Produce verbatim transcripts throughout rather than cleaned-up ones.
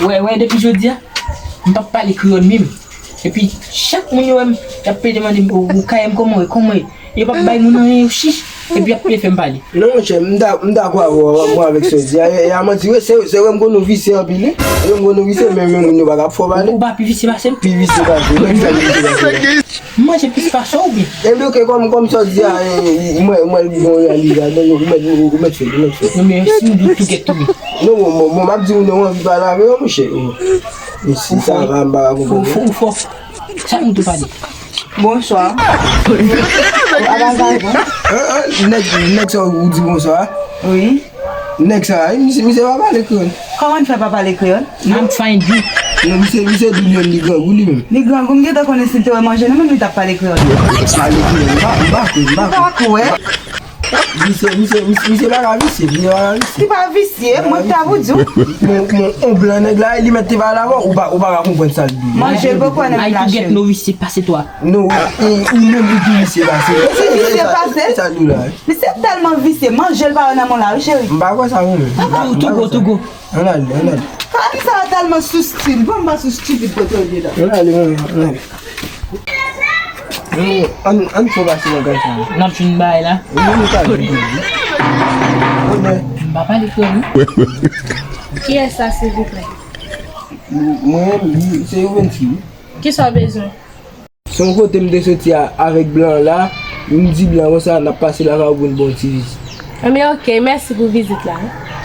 Wè, wè, depi jodi a, m p ap pale kreyòl menm. Epi, chak moun yo wè m, y ap pede mande m, "Ou, ou K M, kòman w ye, kòman w ye?" Yo p ap bay moun anyen, yo chich. Epi, y ap pede fè m pale. Non, monchè, m da-, m dakò avè w, avè w avèk sa w di a. E, e a manti, wi, se, se vre m konn ou visye anpil, wi. Se vre m konn ou visye, men, men moun yo pa ka fè w pale. Ou pa pi visye pase m? Pi visye pase m, men sa pi visye pase m. M manje plis pase w oubyen? Ebyen, oke, kòm, kòm sa w di a, e, mwen, mwen, bon, reyalize a, non, ou mèt, ou, ou mèt fè l, ou mèt fè l. Non, men si m di w tou gèt tou, wi. Non, bon, bon, bon, m ap di w non, ou anvi pale avè yo, monchè. Oh. E si sa va, m pa ka konprann. Ou fò, ou fò. Sa nou tou pale. Bonswa. Ou pa pale, non? An, an, nèg, nèg sa ou di bonswa? Wi. Nèg sa, misye, misye pa pale kreyòl. Kòman l fè pa pale kreyòl? I'm fine, you. Non, misye, misye di li menm li grangou li menm. Li grangou, m gentan konnen si l te wè manje nou menm, li t ap pale kreyòl. Pale kreyòl, m pa, m pa kwè, m pa kwè. M pa kwè. Misye, misye, misye, misye pa ka visye, misye pa ka visye. Li pa visye, mwen ta pou di w. Mon, mon, on blan nèg la, e li mèt te pale avè w, ou pa, ou pa ka konprann sa l di. Manje l poko wè nan lache. Ay, tou gèt nou visye pase twa. Non, e, ou menm ou pi visye pase. Ou pi visye pase? Sa l di w la. Misye tèlman visye, manje l pa wè nan men w la, wi, cheri. M pa kwè sa, mwen menm. Tou, tou go, tou go. Ann ale, ann ale. Fanm sa yo tèlman sou stil. Bon, m pa sou stupid kote w ye la. Ann ale, mwen, ann ale. Ann, ann, ann fè pase nan kay sa. N ap jwenn bagay la. Wi, nou ka jwenn bagay. Bonè. M pa pale kreyòl, non. Kiyès sa, silvouplè? Mwen, li, se Youventry, wi. Kisa w bezwen? Se yon kote m te soti a, avèk blan an la, m di blan an konsa, n ap pase lakay ou pou n ba w ti vizit. Enben, oke, mèsi pou vizit la.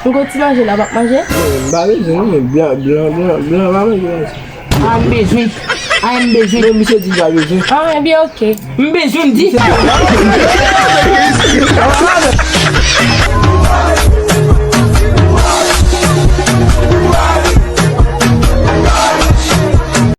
M gon ti manje la, w ap manje? Non, m pa bezwen, non, men blan, blan, blan, blan pa manje konsa. A, m bezwen. A, m bezwen. Non, misye di l pa bezwen. A, enben, oke. M bezwen, m di.